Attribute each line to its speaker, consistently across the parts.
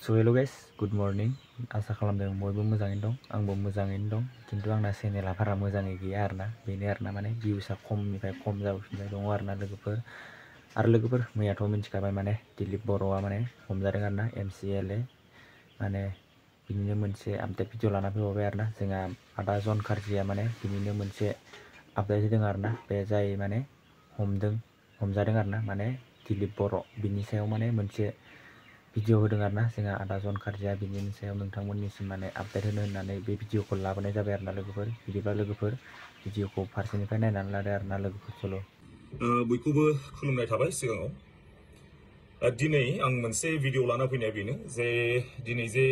Speaker 1: So hello guys, good morning. आसा खालामदों बयबो मोजाङैनो दं, आंबो मोजाङैनो दं। खिन्थु आंना चेनेला बारा मोजाङै गैया आरोना, बेनो आरोना माने भिउसआ खमनिफ्राय खम जाबोफिनबाय दङ आरोना लोगोफोर। मैयाथ' मिन्थिखाबाय माने दिलीप बर'आ माने हमजादों आरोना MCLA माने बिनिनो मोनसे आपडेट भिडिअ लाना फैबावबाय आरोना जोंहा आदा जन खार्जिया माने बिनिनो मोनसे आपडेट होदों आरोना बे जाय माने हमजादों आरोना माने दिलीप बर' बिनि सायाव माने मोनसे भिडिअ होदों आरोना जोंहा आदा जन खार्जिया बिनि सायाव नोंथांमोननिसिम माने आपडेट होनो होननानै बे भिडिअखौ लाबोनाय जाबाय आरोना लोगोफोर। बिदिब्ला लोगोफोर भिडिअखौ फारसेनिफ्राय नायनानै लादो आरोना लोगोफोर। चलो
Speaker 2: बयखौबो खुलुमनाय थाबाय सिगाङाव। दिनै आं मोनसे भिडिअ लाना फैनाया बेनो जे दिनै जे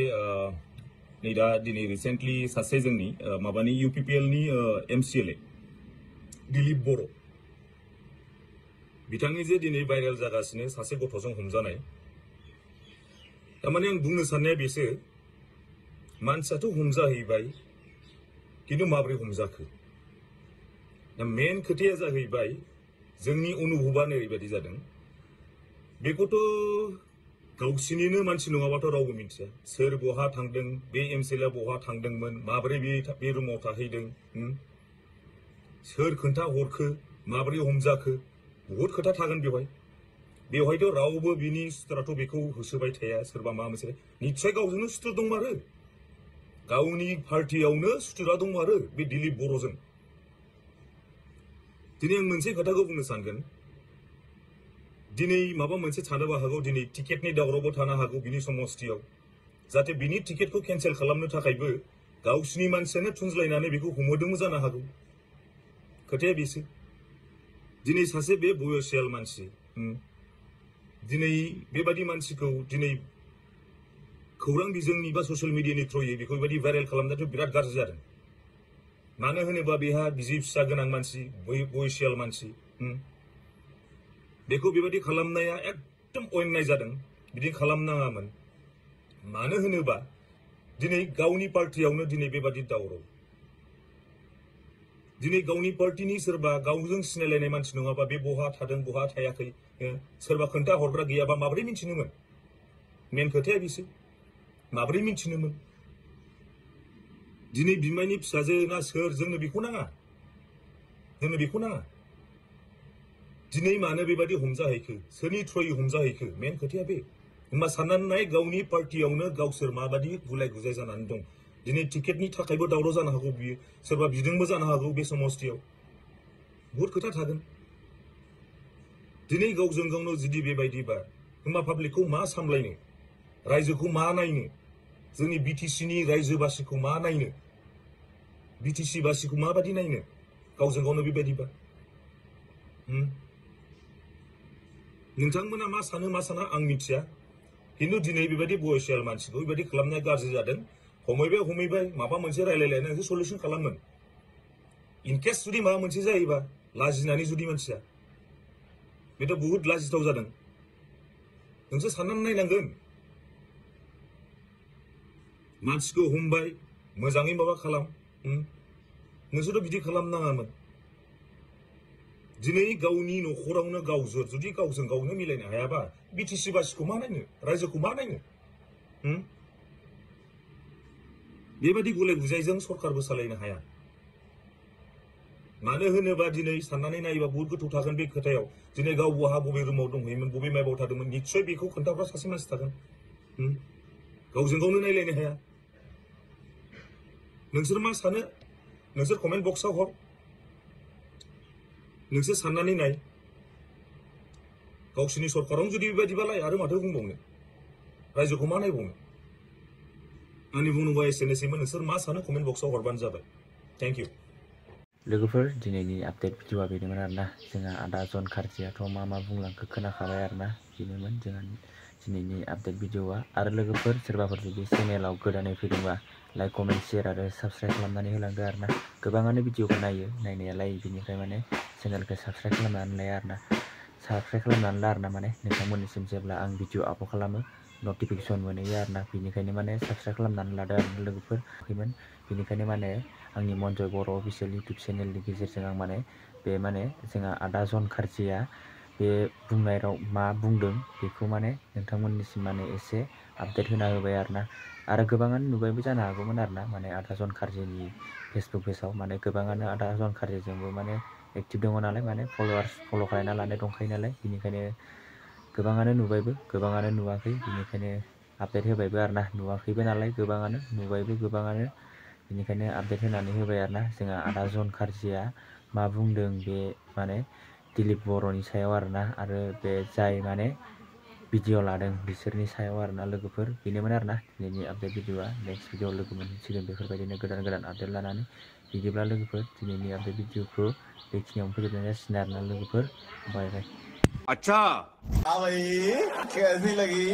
Speaker 2: दिनै रिसेन्टलि सासे जोंनि माबानि UPPL नि MCLA दिलीप बर' बिथांनि जे दिनै भाइरेल जागासिनो सासे गथ'जों हमजानाय। थारमाने आं बुंनो साननाया बेसो, मानसियाथ' हमजाहैबाय खिन्थु माबोरै हमजाखो? दा मेन खोथाया जाहैबाय जोंनि अनुभबानो ओरैबायदि जादों, बेखौथ' गावसिनिनो मानसि नङाबाथ' रावबो मिथिया सोर बहा थांदों, बे MCLA बहा थांदोंमोन, माबोरै बे रुमाव थाहैदों, सोर खोन्था हरखो, माबोरै हमजाखो, बहुद खोथा थागोन बेवहायथ' रावबो बिनि सुथुराथ' बेखौ होसोबाय थाया। सोरबा माबा मोनसे निस्सय गावजोंनो सुथुर दंमारो, गावनि पार्टियावनो सुथुरा दंमारो बे दिलीप बर'जों। दिनै आं मोनसे खोथाखौ बुंनो सानगोन, दिनै माबा मोनसे थानोबो हागौ, दिनै टिकेटनि दावरावबो थानो हागौ बिनि समस्थियाव, जाहाथे बिनि टिकेटखौ केन्सेल खालामनो थाखायबो गावसिनि मानसियानो थुनज्लायनानै बेखौ हमहोदोंबो जानो हागौ। खोथाया बेसो, दिनै सासे बे बयसियाल मानसि, दिनै बेबायदि मानसिखौ दिनै खौरां बिजोंनि बा ससियेल मिडियानि थ्रुयै बेखौ बेबायदि भाइरेल खालामनायाथ' बिराद गाज्रि जादों। मानो होनोबा बेहा बिसि फिसा गोनां मानसि, बयसियाल मानसि, बेखौ बेबायदि खालामनाया एकदम अन्याय जादों, बिदि खालामनाङामोन। मानो होनोबा दिनै गावनि पार्टियावनो दिनै बेबायदि दावराव, दिनै गावनि पार्टिनि सोरबा गावजों सिनायलायनाय मानसि नङाबा बे बहा थादों बहा थायाखै सोरबा खोन्था हरग्रा गैयाबा माबोरै मिन्थिनोमोन? मेन खोथाया बेसो, माबोरै मिन्थिनोमोन? दिनै बिमायनि फिसाजो ना सोर, जोंनो बेखौ नाङा। दिनै मानो बेबायदि हमजाहैखो, सोरनि थ्रुयै हमजाहैखो, मेन खोथाया बे। होमबा साननानै नाय, गावनि पार्टियावनो गावसोर माबायदि गुलाय गुजाय जानानै दं। दिनै टिकेटनि थाखायबो दावराव जानो हागौ, बियो सोरबा बिदोंबो जानो हागौ बे समस्थियाव, बहुद खोथा थागोन। दिनै गावजों गावनो जुदि बेबायदिबा होमबा पाब्लिकखौ मा सामलायनो, रायजोखौ मा नायनो, जोंनि BTCनि रायजोबासिखौ मा नायनो, BTC बासिखौ माबायदि नायनो गावजों गावनो बेबायदिबा? नोंथांमोना मा सानो मा साना आं मिथिया, खिन्थु दिनै बेबायदि बयसियाल मानसिखौ बेबायदि खालामनाया गाज्रि जादों। हमैबाय माबा मोनसे रायलायलायनानैसो सल्युसन खालामगोन। इनकेस जुदि माबा मोनसे जायोबा लाजिनानै जुदि मानसिया, बेथ' बहुद लाजिथाव जादों। नोंसोर साननानै नायनांगोन, मानसिखौ हमबाय मोजाङै माबा खालाम, नोंसोरथ' बिदि खालामनाङामोन। दिनै गावनि न'खरावनो जुदि गावजों गावनो मिलायनो हायाबा BTC बासिखौ मा नायनो, रायजोखौ मा नायनो? बेबायदि गुलाय गुजायजों सरकारबो सालायनो हाया। मानो होनोबा दिनै साननानै नायोबा बहुद गोथौ थागोन बे खोथायाव। दिनै गाव बहा बबे रुमाव दंहैयोमोन, बबे माबायाव थादोंमोन, निस्सय बेखौ खोन्थाग्रा सासे मानसि थागोन। गावजों गावनो नायलायनो हाया। नोंसोर मा सानो नोंसोर कमेन्ट बक्सआव हर। नोंसोर साननानै नाय, गावसिनि सरकारावनो जुदि बेबायदिबालाय आरो माथो बुंबावनो, रायजोखौ मा नायबावनो? आंनि बुंनांगौआ एसेनोसैमोन। नोंसोर मा सानो कमेन्ट बक्सआव हरबानो जाबाय। Thank you.
Speaker 1: लोगोफोर दिनैनि आपडेट भिडिअआ बेनोमोन आरोना, जोंहा आदा जन खार्जियाथ' मा बुंलांखो खोनाखाबाय आरोना, बेनोमोन जोंहा दिनैनि आपडेट भिडिअआ। आरो लोगोफोर सोरबाफोर जुदि चेनेलाव गोदानै फैदोंबा लाइक कमेन्ट शेयार आरो साबस्क्राइब खालामनानै होलांदो आरोना। गोबाङानो भिडिअखौ नायो नायनायालाय, बिनिफ्राय माने चेनेलखौ साबस्क्राइब खालामनानै लाया आरोना, साबस्क्राइब खालामनानै ला आरोना, माने नोंथांमोननिसिम जेब्ला आं भिडिअ आपल'ड खालामो नटिफिकेसन मोनहैयो आरोना। बेनिखायनो माने साबस्क्राइब खालामनानै लादो आरोना लोगोफोर। बेनिखायनो माने आंनि मनजय बर' अफिसियेल इउटुब चेनेलनि गेजेरजों आं माने बे माने जोंहा आदा जन खार्जिया बे बुंनाय राव मा बुंदों बेखौ माने नोंथांमोननिसिम माने एसे आपडेट होना होबाय आरोना आरो गोबाङानो नुबायबो जानो हागौमोन आरोना माने आदाजन खारजिनि फेसबुक पेजाव माने गोबाङानो आदाजन खारजिजोंबो माने एक्टिभ दङ नालाय माने फल' खालामना लानाय दंखायो नालाय बिनिखायनो गोबाङानो नुबायबो गोबाङानो नुवाखै बिनिखायनो आपडेट होबायबो आरोना नुवाखैबो नालाय गोबाङानो नुबायबो गोबाङानो बिनिखायनो आपडेट होनानै होबाय आरोना जोंहा आदाजन खारजिया मा बुंदों बे माने दिलीप बर'नि सायाव आरोना आरो बे जाय माने भिडिअ लादों बिसोरनि सायाव आरोना लोगोफोर बेनोमोन आरोना दिनैनि आपडेट भिडिअआ नेक्स्ट भिडिअ लोगो मोनसिगोन बेफोरबायदिनो गोदान आपडेट लानानै बिदिब्ला लोगोफोर दिनैनि आपडेट भिडिअखौ बेखिनियावनो फोजोबनाय जासिगोन आरोना लोगोफोर बाय बाय।
Speaker 3: अच्छा हाँ भाई कैसी लगी